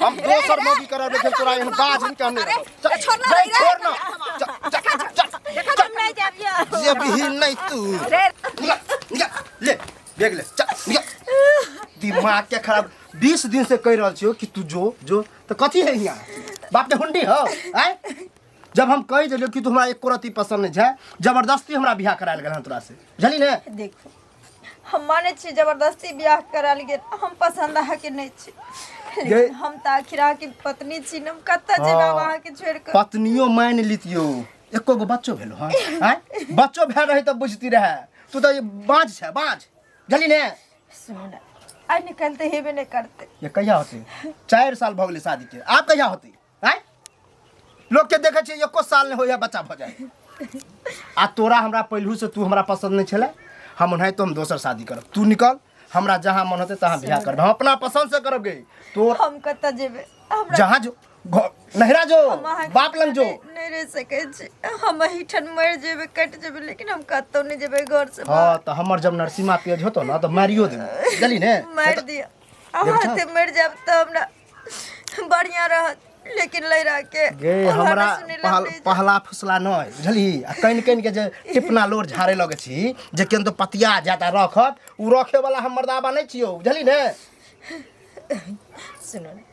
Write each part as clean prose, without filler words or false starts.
हम दोसर मौगी करब लेकिन तोरा एहन बाज नहीं के हम नहीं अरे, रखब। चल, छोड़ ना नहीं, रे, छोड़ ना चल, चल, चल, देखा हम नहीं जाब यौ जे भी नहीं तू रे निकल निकल ले बैग ले चल निकल दिमाग के खराब 20 दिन से कह रहल छियो कि तू जो जो तो कथी है यहाँ बाप के हुंडी हो आय जब हम कह देलियो कि तू हमरा एको रत्ती पसंद नहीं छै जबरदस्ती हमरा बियाह करायल गेल हन तोरा से बुझली ने देखो हम मानै छी जबरदस्ती बियाह करायल गेल हम पसंद अहाँके नहि छी लेकिन हम तऽ आखिर अहाँके पत्नी छी ने हम कतऽ जेबै आब हाँ। अहाँके छोड़ि कऽ पत्नियो मान लितियो एको गो बच्चो भेलो हँ आँय बच्चो भेल रहे तऽ बुझती रहे तू तऽ बाँझ छै बाँझ बुझली ने सुनू ने आइ निकालि तऽ हेबे नहि करतै ये कहिया होतै 4 साल भऽ गेलै शादीके आब कहिया होतै आँय लोग के देखै छियै एको साल नहि होइए बच्चा भऽ जाइ आ तोरा हमरा पहिलू से तू हमरा पसंद नहीं छलै हम ओनाहितो हम दोसर शादी करब तू निकल हमरा जहाँ मन होतै तहाँ बियाह करब हम अपना पसंद से करब गे तोर हम कतऽ जेबै हमरा जहाँ जो नहिरा जो हम अहाँके बाप लंग जो नहि नहि रहि सकै छी हम एहिठाम मरि जेबै कटि जेबै लेकिन हम कतौ नहि जेबै घर से हाँ तऽ हमर जब नरसिम्हा तेज होतो ना तऽ मारियो देबै बुझली ने मारि दिअ अहाँ छौ? से मरि जायब तऽ हमरा बढ़िया रहत लेकिन लैरा के गे ओहन हमरा सुनै लए पहल नहि जायब। पहला फुसला नहि बुझली आ कनि कनि के जे टिपना लोर झाड़े लगै छी जे केन तो पतिया जाता रखत उ रखे वाला हम मर्दाबा नहि छियौ बुझली ने सुनू ने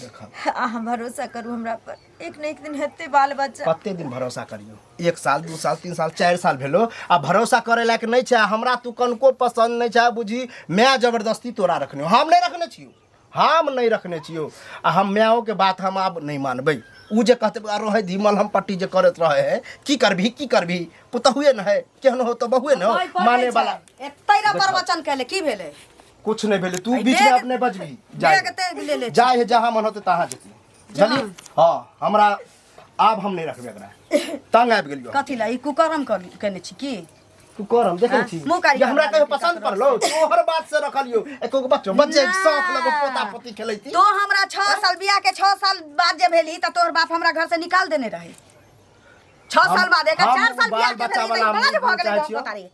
देख अहाँ भरोसा करू हमरा पर एक ने एक दिन हेतै बाल बच्चा कते दिन भरोसा करियो 1 साल 2 साल 3 साल 4 साल भेलो आ भरोसा करे लायक नहि छै आ हमरा तू कनको पसंद नहि छै बुझी मैं जबरदस्ती तोरा रखने हो। हम नहि रखने छियौ हम नहि रखने छियौ आ हम माओ के बात हम आब नहि मानबै उ जे कहते आ रहै धीमल हम पट्टी जे करैत रहे है की करबही की करबही पुतहुए न है केहन हो तऽ बहुए न हो ओहि पर माने नहि वाला छै। एतै रे प्रवचन केले की भेलै कुछ नहीं भेलै तू एहि बीच में बैग- अपने बजबी जाय बैग तेग ले ले जाय है जहाँ मन होते तहाँ जेती बुझलियै हाँ हमरा आब हम नहि रखबै एकरा तंग आबि गेलियो कथी ला ई कुकरम कर केने छी की तू कर हम देखै हाँ? छी मुँह कारी जे हमरा करवा कहियो लेलकै पसंद ककरो पड़लो तोहर बात से रखलियो एको गो बच्चो बच्चे के शौक लगो पोता पोती खेलैती तो हमरा 6 साल बियाह के 6 साल बाद जे भेली त तोहर बाप हमरा घर से निकाल देने रहे 6 साल बाद एक हम 4 साल बाल बियाह के बच्चा भेली वाला त बाज हम भऽ गेलै चाहै गाँव छियौ। पतारी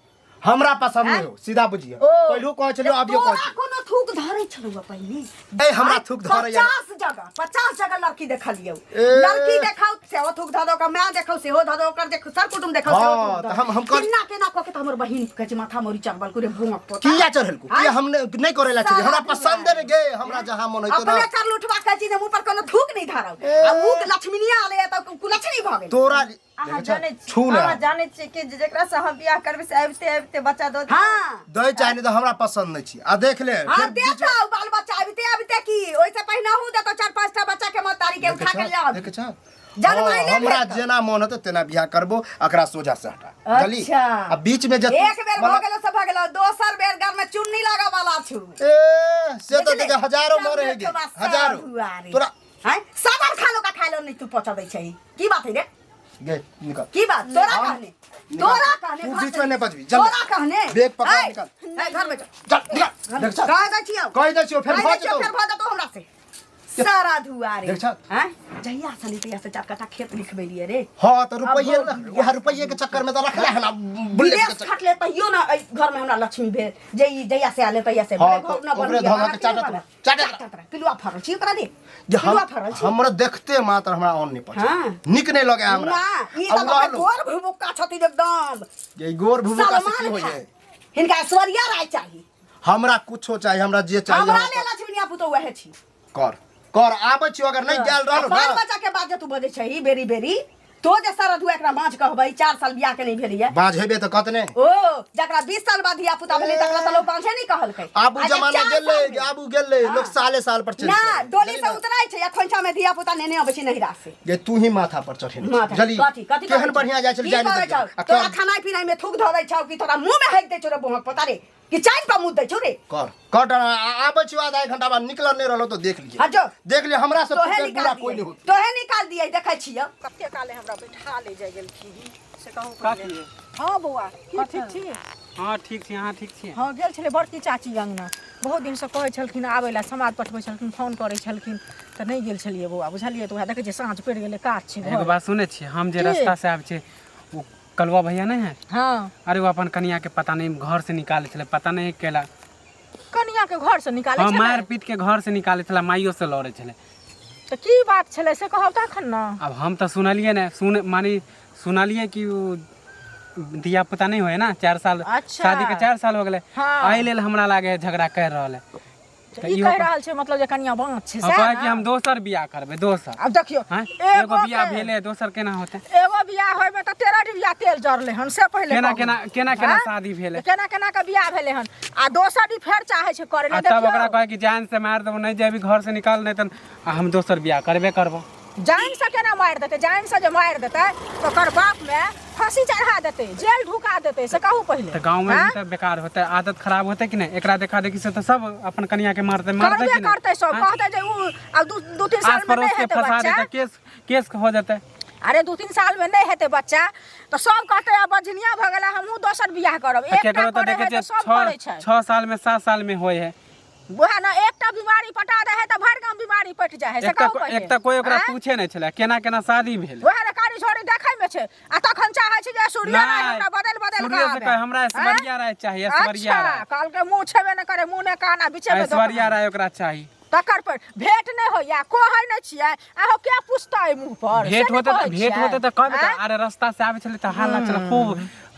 हमरा पसंद नहीं हो सीधा बुझिए ओ, पहिलू कहै छलियो अभियो कहै तोरा कोनो थूक धरै छलौ पहिने ए हमरा थूक धरै 50 जगह 50 जगह लड़की देखलियौ ए। लड़की देखाउ सेहो थूक धऽ दो ओकर माय देखाउ सेहो धऽ दो ओकर जे सर कुटुम देखाउ सेहो हाँ, थूक धऽ तऽ हम केना केना कऽ के तऽ हमर बहिन कहै छै माथा मोरी चढ़बल कुरे भूमक पोता किया चढ़ेलको किया हम नहीं करेला छलियै हमरा पसंद नहीं गे हमरा जहाँ मन होइतो अपने ना कर लुठवा कहै छी जे मुँह पर कोनो थूक नहीं धरौ आ ऊ लक्ष्मीनिया आले तऽ कुलक्षणी भऽ गेल तोरा अहाँ देखै जानै छह, छी छू ना अहाँ जानै छी कि जे जेकरा से अहाँ बियाह करबै से आबिते आबिते बच्चा दऽ देत। हाँ दै चाहे नहीं तऽ हमरा पसंद नहीं छी आ देख ले हाँ फेर बीच- देतौ बाल बच्चा आबिते आबिते की ओहिसे पहिने हूँ देतौ चार पाँच टा बच्चा के महतारी के देखै उठा के छह, ले आब देखै छह? जनमाइले हाँ, हमरा भेटतौ। जेना मन होतै तेना बियाह करबो एकरा सोझा से हटा बुझली अच्छा। आ बीच में जे एक बेर भऽ मतलब- गेलो से भऽ गेलो दोसर बेर घर में चुन्नी लागऽ वाला छु ए से तो बुझले? देखे हजारों मरे है गे हजारों तोरा हैं सादा खानो का खाए लो नहीं तू पचा दै छै की बात है रे गे निकल की बात तोरा हम- कहने निकल। तोरा कहने तू घर बीच से में नहीं बजबी, चल। तोरा कहने बैग पकड़, ऐ, निकल। ऐ, घर में जा चल निकल देख चल कह दै छियौ कह दै छियौ, फेर कह भऽ दै छियौ, जेतौ। फेर भऽ जेतौ हमरा से सारा धुआरे देख छह। हैं जहिया से नहीं तहिया से चार कट्ठा खेत लिखबेलियै रे हाँ तो रुपये अब ना वह रुपये के चक्कर में तो रखले है ना बुलेट के विदेश चक्कर खटले तहियो ना एहि घर में हमरा लक्ष्मी भेल जे ई जहिया से आले तहिया से हाँ, भले घर तो ना ओकरे बन धऽ धऽ के चाटत रह, चाटत रह। पिलुआ फरल छी ओकरा दे जे हम पिलुआ फरल छी हमरा देखते मात्र हमरा ऑन नहीं पचे हाँ। निक नहीं लगे हमरा ना ई आ तऽ उ बाप रे रहलो। गोर भुबुक्का छथिन एकदम ये गोर भूमिका से की सलमान होय खान है हिनका ऐश्वर्या राय चाही हमरा कुछो चाहिए हमरा जे चाहिए हमरा हम ले लक्ष्मीनिया पुतोह वएह छी कर कर आबै छियो अगर नहीं गेल रहलो बाल ना बच्चा के बात जे तू बजै छही बेरी बेरी तो जे सरद हुआ एकरा माछ कहबै 4 साल बियाह के नहीं भेलैया बाज हेबे तऽ कतने ओ जकरा 20 साल बाद धिया पुता भेलै तकरा तऽ लोक बाँझे नहि कहलकै आबू आ जे जमाना चार गेलै साल मे- आबू गेलै लोक साले साल पर चलि ना गेलै। डोली से उतराइ छै आ खोंइछा में धिया पुता नेने अबै छै नहिरा से जे तू ही माथा पर चढ़ेने छी, माथा- बुझली कथी कथी केहन करै छौ? बढ़िया जाइ छल की जाय नहि करै देलियै। छौ? आ तोरा कर खानाइ पिनाइ में थूक धऽ दै छौ कि तोरा मुँह में हेक दै छौ रे बोहक पोता रे कि चाइन पर मुँह दै छौ रे कर कर डर आबै छी आधा एक घंटा बाद निकलल नहीं रहलो तो देख लिए हाँ जो। देख लिए हमरा से तोहे बुरा निकाल कोई नहीं दिए होत तोहे निकाल दिए देखै छियौ कते काले हमरा बैठा ले जाय गेलखिन से कहू काकी पहिले। हाँ बौआ की ठीक छी हाँ ठीक छी अहाँ ठीक छी हाँ गेल छलै बड़की चाची अङ्गना बहुत दिनसँ कहै छलखिन आबै लए समाद पठबै छलखिन फोन करै छलखिन तऽ नहि गेल छलियै बौआ बुझलियै तऽ उएह देखै छियै साँझ पड़ि गेलै काज छै एगो घर बात सुनै छियै हम जे की? रास्ता से आबै छियै ओ कलुआ भैया नहीं है हाँ अरे वो अपन कनिया के पता नहीं घर से निकाले छलै पता नहीं केला कनिया के घर से निकाले हाँ छलै मार पीट के घर से निकाले छलै माइयो से लड़े छलै तऽ की बात छलै से कहब तखन ने। आब हम तऽ सुनलियै ने, सुन माने सुनलियै कि ओ धिया पुता नहि होइ ना, 4 साल। अच्छा। शादी के 4 साल हो गेलै। हाँ। एहि लेल हमरा लागे है झगड़ा कर रहल है। तऽ ई कहि रहल छै मतलब जे कनिया बाँच छै, हम सएह कहै ने? कि हम दोसर बियाह करबै, दोसर। आब देखियौ, हाँ, एगो एगो बियाह के- भेलै, दोसर केना होतै? एगो बियाह होइमे तऽ 13 डिबिया तेल जरलै हन से पहिले केना कहू। केना केना केना हाँ? शादी भेलै? केना केना के बियाह भेलै हन आ दोसर ई फेर चाहै छै करे आ लए। तब ओकरा देखियौ, कहै कि जान से मारि देबो, नहि जेबी घर से निकाल, नहि तऽ आ हम दोसर बियाह करबे करबो। जान से केना मारि देतै? जान से जे मारि देतै तऽ ओकर बाप मे फांसी चढ़ा देतै, जेल ढुका देतै, से कहू पहिले। तऽ गाँव में हाँ? भी तऽ बेकार होतै, आदत खराब होतै कि नहि? एकरा देखा देखी से तऽ सब अपन कनिया के मारतै, मारतै करबे कि नहि? करतै सब। हाँ? कहतै जे उ आब 2-3 साल आस में पड़ोस नहि के हेतै फंसा बच्चा। देतै, केस केस हो जेतै। अरे 2-3 साल में नहि हेतै बच्चा तऽ सब कहतै आब बझनिया भऽ गेलै, हमहूँ दोसर बियाह करब। तऽ एकटा केकरो तऽ करै देखै है छियै तऽ सब करै छै। 6 साल में 7 साल में होइ है। वएह ने, एकटा बीमारी पटा दै है तऽ भरि गाम बीमारी पटि जाइ है, से एक तऽ कहू पहिले। एक तऽ कोइ ओकरा आँय? पूछे नहि छलै केना केना शादी भेल। वएह ने, कारी झोरी देखै में छै आ तखन चाहै छै जे सूर्य राय नहि, हमरा बदलि बदलि सूर्य कऽ से आबे। कहे हमरा ऐश्वर्या आँय? राय चाही, ऐश्वर्या अच्छा, राय। कहलकै मुँह छेबे नहि करे, मुँह नहि काना बीचे में ऐश्वर्या दोकान। राय ओकरा चाही। तकर पर भेंट नहि होइया, कहै नहि छियै, अहाँ के पुछतै मुँह पर? से भेंट नहि होते कहै भेंट छियै। होते तऽ कहबै तऽ आँय? अरे रास्ता से आबै छलै तऽ हल्ला छलै, खूब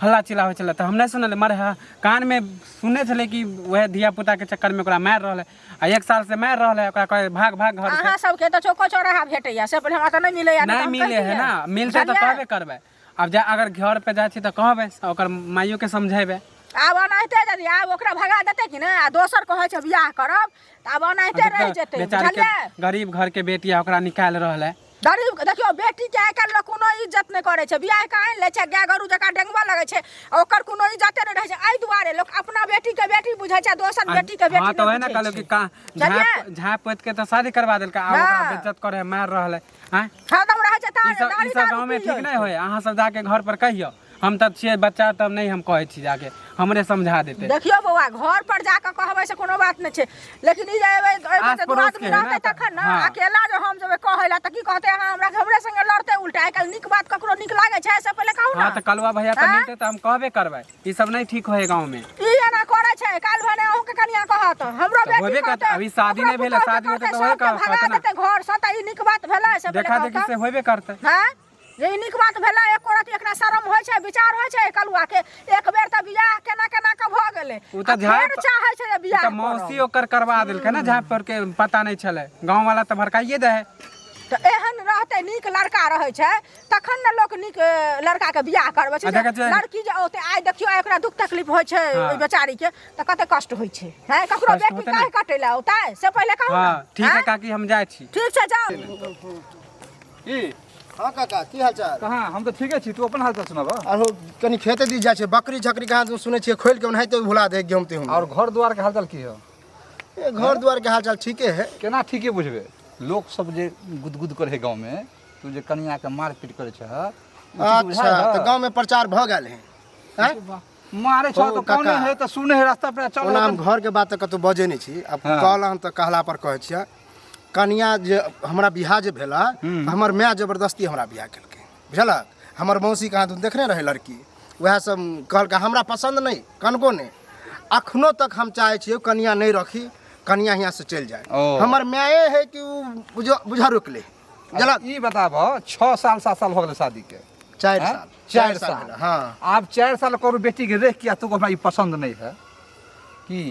हल्ला चिल्ला होइ छलै तऽ हम नहि सुनलियै, मरे कान में सुनने छलै कि वएह धिया पुता के चक्कर में ओकरा मारि रहल है आ 1 साल से मारि रहल है ओकरा, कहै भाग भाग घर से। अहाँ सबके तऽ चौको चौराहा भेटैया, से पहिले हमरा तऽ नहि मिलैया, नहि तऽ हम मिले है कहियै। ना, मिलतै तऽ बुझलियै? कहबे करबै। आब जा अगर घर पे जाइ छी तऽ कहबै, ओकर माइयो के समझेबै। आब ओनाहिते यदि आब ओकरा भगा देतै कि नहि आ दोसर कहै छै बियाह करब तऽ आब ओनाहिते रहि जेतै, बेचारी के बुझलियै? गरीब घर के बेटी है, ओकरा निकालि रहल है। गरीब देखियौ, बेटी के आइ काल्हि लोक कोनो इज्जत नहि करै छै। बियाह के आनि लै छै, गाय गरू जकाँ डेंगबऽ लगै छै आ ओकर कोनो इज्जते नहि रहै छै। एहि दुआरे लोक अपना बेटी के बेटी बुझै छै, दोसर बेटी के बेटी हाँ तऽ नहि वएह ने बुझै कहलहुँ छै। कि का बुझलियै? झाँप झाँप पोति के तऽ शादी करवा देलकै, आब ओकरा हाँ। बेइज्जत करे है, मारि रहल है। आँय? हरदम रहै छै ई तार सब ई दारू सब दारू गाँव में पी ठीक लै। नहि होय। अहाँ सब जाके घर पर कहियौ, हम तब छियै बच्चा, तब नहि हम कहै छी, जाके हमरे समझा देतै। देखियौ बौआ, घर पर जाकऽ कहबै से कोनो बात नहि छै, लेकिन ई जे एबै एबै आस तऽ दू पड़ोस आदमी के है रहतै ना, तखन ने। हाँ। अकेला जे हम जेबै कहै लए तऽ की कहतै? अहाँ हमरा हमरे संगे लड़तै उल्टा। आइ काल्हि नीक बात ककरो नीक लागै छै से पहिले कहू हाँ ने। तऽ कलुआ भैया तऽ आँय? मिलतै तऽ हम कहबे करबै, ई सब नहि ठीक होय गाँव में। ई एना करै छै, काल्हि भने अहूँके कनिया कहत, हमरो तऽ बेटी होबे करतै, कहतै, अभी शादी ओकरो नहि भेलै, पुतोहुके शादी होतै कहतै, तऽ ओहे सबके कहत भगा ने। देतै घरसँ तऽ ई नीक बात भेलै से पहिले देखा कहू देखी तऽ? से होबे करतै। हँ, जे ई नीक बात भेलै? एको रति एकरा शरम होइ छै, विचार होइ छै कलुआ के? एक बेर तऽ बियाह केना केना के भऽ गेलै ओ तऽ आ फेर झाँपि चाहै छै जे ओ बियाह तऽ मौसी करब। ओकर करवा देलकै ने झाँपि पर के, पता नहि छलै, गाँव वाला तऽ भड़काइए दै है। तऽ एहन रहतै, नीक लड़का रहै छै तखन ने लोक नीक लड़का के बियाह करबै छै। आ देखै छियै- लड़की जे औतै, आइ देखियौ, आइ ओकरा दुख तकलीफ होइ छै। हाँ। ओहि बेचारी के तऽ कते कष्ट होइ छै। हैं, ककरो कष्ट बेटी होतै ने। काहे कटै लए औतै से पहिले कहू हाँ ने। ठीक है हैं? काकी, हम जाइ छी। ठीक छै, जाउ। की हाँ काका, की हाल चाल? कहाँ, हम तऽ ठीके छी, तू अपन हाल चाल सुनाबऽ। आरो कनी खेते दिस जाइ छै, बकरी झकरी कहाँ दूर सुनै छियै खोलि के ओनाहिते भुला दे गेहूँ तेहूँ। और घर द्वार के हालचाल की है? ए, घर द्वार के हाल चाल ठीके है। केना ठीके बुझबे? लोक सब जे गुदगुद करे है गाँव में, तू जे कनिया के मारपीट करे छै, अच्छा, तऽ गाँव में प्रचार भऽ गेल है? आँय? मारे छ ओ, तऽ कौने काका। है तऽ सुने है रास्ता पर चल। ओना हम घर के बात तऽ कतहु बजै नहि छी आब। हाँ। कहल हन तऽ कहला पर कहै छियै, कनिया जे हमरा बियाह जे भेला तऽ हमर माय जबरदस्ती हमरा बियाह केलकै, बुझलक? हमर मौसी कहाँ दून देखने रहै लड़की, उएह सब कहलकै, हमरा पसन्द नहि कनको नहि। अखनो तक हम चाहै छियै कनिया नहि रखी, कनिया हियाँ से चलि जाय। ओ। हमर माये है कि उ बुझा रोकले, बुझलक? ई बताब, 6 साल 7 साल हो गेलै शादी के? 4 हैं? साल। 4 4 साल साल। भेलै, हाँ। आब 4 साल करू बेटी के रेख किया तू हमरा ई पसंद नहीं है की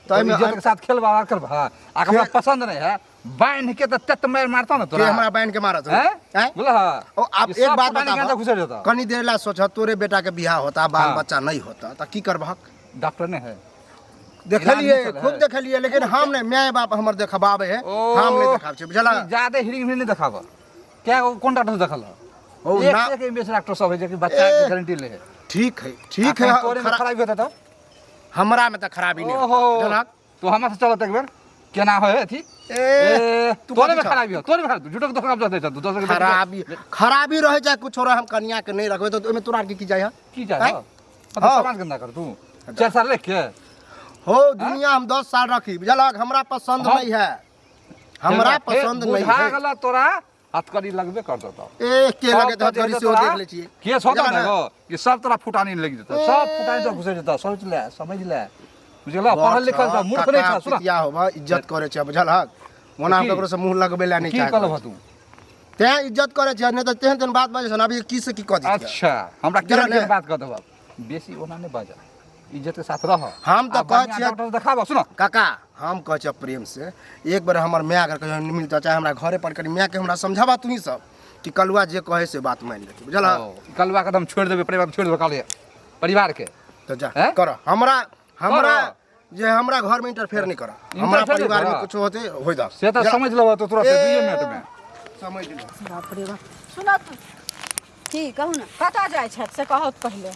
तऽ एहिमे- इज्जत के साथ खेलबा करबा आ हमरा पसंद नहीं है, बांध के तऽ तेत मार मारता ना के तोरा। हमरा बान्हि के मारत हो? हैं? हैं? बोला हाँ। ओ आप ई एक सब बात फुटानी बताबऽ, के घुसर जेता। कनी देर ला सोच, तोरे बेटा के बियाह होता, बाल हाँ। बच्चा नहीं होता तऽ की करबहक? डॉक्टर नहीं है? देखलिए, इलाज नहीं चले खूब है। देखलिए, लेकिन हम नहीं, my बाप हमर देखबाबे है, ओ, हम नहीं देखाब छै, बुझला? ई ज्यादा हिरिंग नहीं देखाब, क्या कोन डॉक्टर से देखल? ओ, एक ना- से एक एमबीबीएस डॉक्टर सब है जे कि बच्चा के ए, गारंटी ले है। ठीक है, ठीक आ है। कहीं तोरे में खरा- खराबी होता तो हमरा में तऽ खराबी नहीं ओहो होता, बुझलक? तो हमरा से चलत एक बेर केना होय अथी। ए, ए, तू तोरे में कथी छह? खराबी हो, तोरे में खराबी, झूठो के दोसर के दे तू दोसर के बेटी के- खराबी खराबी रहे चाहे कुछ रहे, हम कनिया के नहीं रखबे तो ओहिमे तोरा आर के की जाइ है? की जाय आँय? हो? मतलब हाँ। समाज गंदा कर तू 4 साल रख के हो दुनिया, हम 10 साल रखी, बुझलक? हमरा पसंद हाँ। नहीं है, हमरा पसंद नहीं बुझा है। गेल, तोरा हथकड़ी लगबे कर देतौ। ए, के लगे सब हथकड़ी तो सेहो तोरा देख लै छियै। केस होता बुझला ने ने? गो कि सब तोरा फुटानी लग जेतौ, सब फुटानी तो घुसे जेतौ। सोच ले, समझ ले, बुझल? बड़ पढ़ल लिखल छह, छ, मूर्ख नहीं काका छ, सुन। पितिया होबह, इज्जत करे छै, बुझलहक? ओना हम की? ककरो से मुँह लगबै लए नहि की चाहै कहलह तू तें इज्जत करै छियै नहि तऽ तेहन तेहन बात बाजै छै ने अभी की से की कऽ दै अच्छा हमरा जरा केहन ने। केहन बात कह देबह बेसी ओना नहि बाजह इज्जत के साथ रह हम तऽ आ कहै बढ़िआँ छियै- डॉक्टर देखाबह सुनो काका हम कहै छियै प्रेम से एक बेर हमर माय अगर कहियो नहि मिलता चाहे हमरा घरे पर कनि मायके हमरा समझाबा तूही सब कि कलुआ जे कहै से बात मानि लेतै बुझल ओ, कलुआ के तऽ हम छोड़ि देबै परिवार छोड़ि देबै कहलियै परिवार के तऽ जा हैं? कर हमरा हमरा करऽ। जे हमरा घर में इंटरफेयर नहीं करा हमरा इंटरफेयर नहीं परिवार में करऽ। कुछ होते होय दा से तऽ जा। समझ लेबह तऽ तुरंत ए, दुइए मिनट में समझ ले बाप रे बाप सुनत की कहू ने कतऽ जाइ छथि से कहत पहिले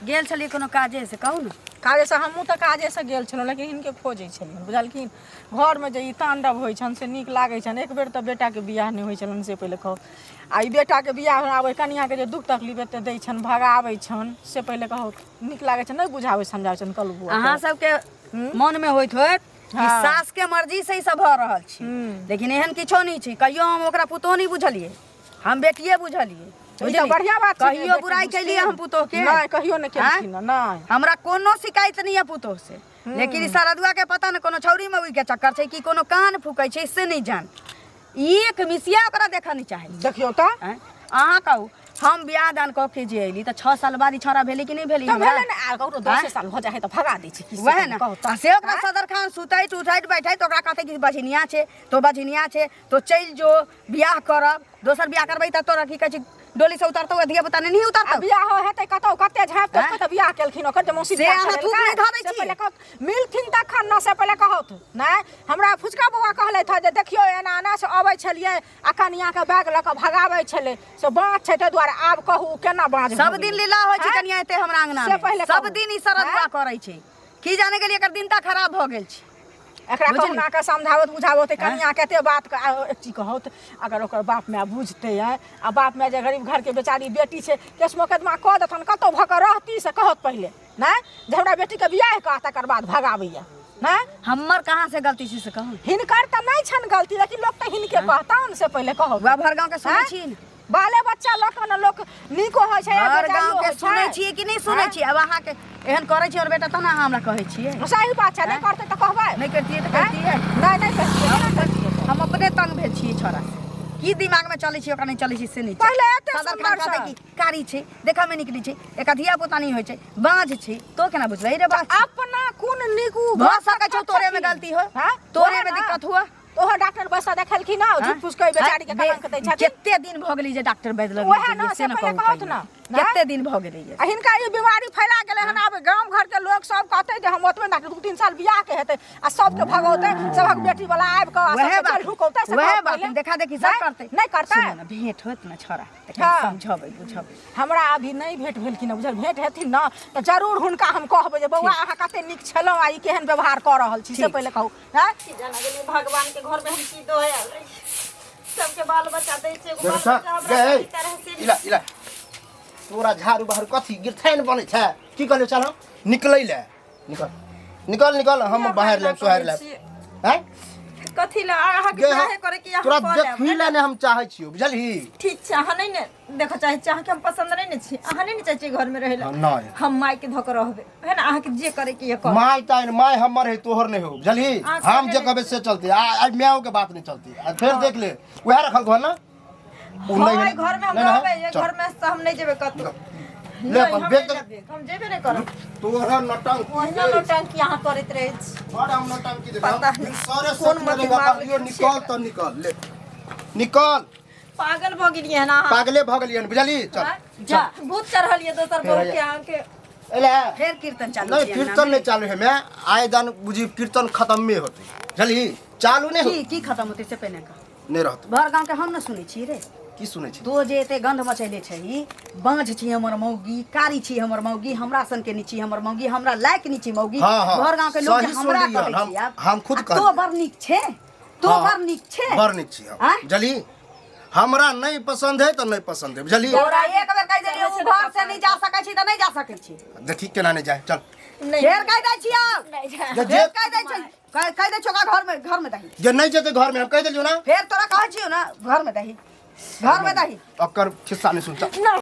गेल छलियै कोनो काजे से कहू ने काजेसँ हमहूँ तऽ काजेसँ गेल छलहुँ लेकिन हिनके खोजै छलियनि बुझलखिन घरमे जे ई ताण्डव होइ छनि से नीक लागै छनि एक बेर तऽ बेटाके बियाह नहि होइ छलनि से पहिले कहू आ ई बेटाके बियाह आबै कनिआँके जे दुख तकलीफ एते दै छनि भगाबै छनि से पहिले कहू नीक लागै छै नहि बुझाबै समझाबै छनि कलू बौआ अहाँ सबके मनमे होइत होइत कि हँ। सास के मर्जी से ई सब भऽ रहल छै लेकिन एहन किछो नहि छै कहियो हम ओकरा पुतोह नहि बुझलियै हम बेटिए बुझलियै ई तऽ बुझलियै? बढ़िआँ बात छै कहियो बुराइ केलियै हम पुतोह के नहि कहियो नहि केलखिन नहि हमरा कोनो शिकायत नहि यऽ पुतोह से लेकिन ई सरदुआ के पता नहि कोनो छौरी मौगी के चक्कर छै कि कोनो कान फूकै छै से नहि जान एक मिसिया ओकरा देखऽ नहि चाहै देखियौ तऽ आँय? अहाँ कहू हम बियाह दान कऽ के जे अयली तऽ 6 साल बाद ई छौड़ा भेलै कि नहि भेलै तऽ हमरा भेलै ने आ ककरो 10 साल भऽ जाइ है तऽ भगा दै छै की से वएह ने कहू तऽ आ से ओकरा सदर खान सुतैत उठैत बैठैत ओकरा कहतै कि बझनिया छै तो बझनिया छै तो चलि जो बियाह करब दोसर बियाह करबै तऽ तोरा की कहै छै डोली से उतरतौ धिया पुता नहीं आ उतरतौ बियाह हेतै कतौ कते झाँप तोप आँय? के तऽ बियाह केलखिन ओकर जे मौसी से बियाह अहाँ थूक करेलकै, नहि धऽ दै से छियै। पहिले कहत मिलथिन तखन न से पहिले कहत नहि हमरा फुचका बौआ कहलथि हँ जे देखियौ एना एना से अबै छलियै आ कनियाके बैग लऽ कऽ भगाबै छलै से बाँझ छै ताहि दुआरे आब कहू केना बाँझ भऽ सब दिन गेलै? लीला होइ छै आँय? कनिया एते हमरा अंगना से में पहिले सब कहू। दिन ई सरदुआ करै छै की जाने गेलियै एकर दिन ता खराब भऽ गेल छै एकरा बुझली? कहुना के समझाबत बुझाबत कनिया कते बात एक चीज कहत अगर ओकर बाप माय बुझते है आ बाप माय जे गरीब घर के बेचारी बेटी छै केस मोकदमा कऽ देतन कतौ भऽ कऽ रहती से कहत पहिले नहि जे हमरा बेटी के बियाह कऽ तकर बाद भगाबैया नहि हमर कहाँ से गलती छै से कहू हिनकर तऽ नहि छनि गलती लेकिन लोक तऽ हिनके कहतन से पहिले कहू वएह भर गाँव के सुनै आँय? छी ने बाले बच्चा लऽ कऽ ने लोक नीको होइ छै आ हर बेजाइयो गाँव के होइ छै। सुनै छियै कि नहि सुनै आँय? छियै आब अहाँके एहन करै छियै और बेटा तहन अहाँ हमरा कहै छियै सही बात छै नहि करतै तऽ कहबै नहि करतियै तऽ आँय? कहितियै नहि नहि कहितियै केना कहितियै हम अपने तंग भेल छियै छोरा से की दिमाग में चलै छै ओकरा नहि चलै छै से नहि छै। पहिले एते सदर सुन्दर खान कहतै सँ। कि कारी छै देखऽ में निकली छै एकर धिया पुता नहि होइ छै बाँझ छै तो केना बुझलै रे बात अपना कोन नीक उ भऽ सकै छौ तोरे में गलती हो हाँ? तोरे में वएह ना। दिक्कत हुआ ओहो डॉक्टर बस देखेलखिन ना झूठ फूस के बेचारी के कलंक दै छथिन कते दिन भऽ गेलै जे डॉक्टर वैद्य लग वएह नहि ना, गेलियै, से ने पहिले कहू कहत पहिने। ना, ना? कते दिन भऽ गेलै जे आ हिनका ई बीमारी फैला गेलै हन आब गाम घर के लोग सब कहतै जे हम ओतबे डॉक्टर 2-3 साल बियाह के हेतै आ सबके भगौतै सबक बेटी वाला आबि कऽ आ वएह सबके बात चल ढुकौतै से वएह कहत बात पहिले। देखा देखी सब नहि, करतै नहि करतै सुनू ने, भेंट होत ने छोरा तऽ कनि हाँ। समझेबै बुझेबै हमरा अभी नहि भेंट भेलखिन हँ, बुझल भेंट हेथिन ने तऽ जरूर हुनका हम कहबै जे बौआ अहाँ कते नीक छलहुँ आ ई केहन व्यवहार कऽ रहल छी से पहिले कहू हैं की जाना गेलियै भगवान के घर में हम की दो आयल रही सबके बाल बच्चा दै छै एगो बाल देखै छह? बच्चा हमरा गे, की तरह से इला इला तोरा झाड़ू बहारू कथी गिरथैन बनै छै की कहलियौ चल निकलै ले निकल निकल निकल हम बाहर लेब सोहार लेब हैं कथी लए अहाँके गे, बियाहे करे के तोरा अहाँ कऽ लेब देखी ले ने हम चाहै छियौ बुझलही ठीक छै अहाँ नहि ने देखऽ चाहै छियै अहाँके हम पसन्द नहि ने छी अहाँ नहि ने चाहै छियै घरमे रहै लए नहि हम मायके धऽ कऽ रहबै है ने अहाँके जे करे के यऽ करू my ताइन my हमर है तोहर नहीं हो बुझलही अहाँ हम जे कहने कहबै से चलते आ आइ मायो के बात नहीं चलती आ फेर देख ले वएह रखल घर ना उ हाँ, नहीं एहि घरमे हम नहीं, नहीं, रहबै एहि चल। घरमे से हम नहि जेबै कतौ ले नहि, अपन हम बेच नहि जेबै, हम जेबे नहि करब तोहर नौटंकी ओहिना नौटंकी अहाँ करैत रहै छी बड़ हम नौटंकी देखा पता नहि सारे कोन सोच मत में दिमाग कहलियो मे निकल छै। तो निकल ले निकल पागल भऽ गेलियै हन अहाँ पागले भऽ गेलियन बुझलही चल आँय? जा भूत चढ़ल यऽ दोसर फेर बहू के अहाँके एले फेर कीर्तन चालू नहीं छै अंगना कीर्तन में। नहीं चालू है मैं आए दान बुझी कीर्तन खत्म में होते बुझलही चालू नहीं हो की की खत्म होतै से पहिने कह नहीं रहत भर गाँव के हम न सुनै छी रे की सुनै छी तो जे एते गंध मचैले छही बाँझ छी हमर मौगी कारी छी हमर मौगी हमरा सन के नीची हमर मौगी हमरा लायक नीची मौगी हाँ, हाँ। भर गाँव के लोग जे सही हमरा सुनलियै कहै हम- छी आब हम खुद आ तो कहलियै। बड़ नीक छै तो हाँ, बड़ नीक छै बड़ नीक छी हम आँय? बुझलही हमरा नहीं पसंद है तो नहीं पसंद है बुझलही तोरा एक बेर कहि देलियै ओ घर से नहीं जा सकै छी तऽ नहीं जा सकै छी देखी केना नहीं जाए चल नहि फेर कहि दै छी आब नहि जायब। जे फेर कहि दै छै कहि कहि दै छियौ ओकरा घर में घर में दही जे नहीं जेते घर में हम कहि देलियौ ना फेर तोरा कहै छियौ ना घर में दही घर में दही ओकर खिस्सा नहीं सुन चल नहि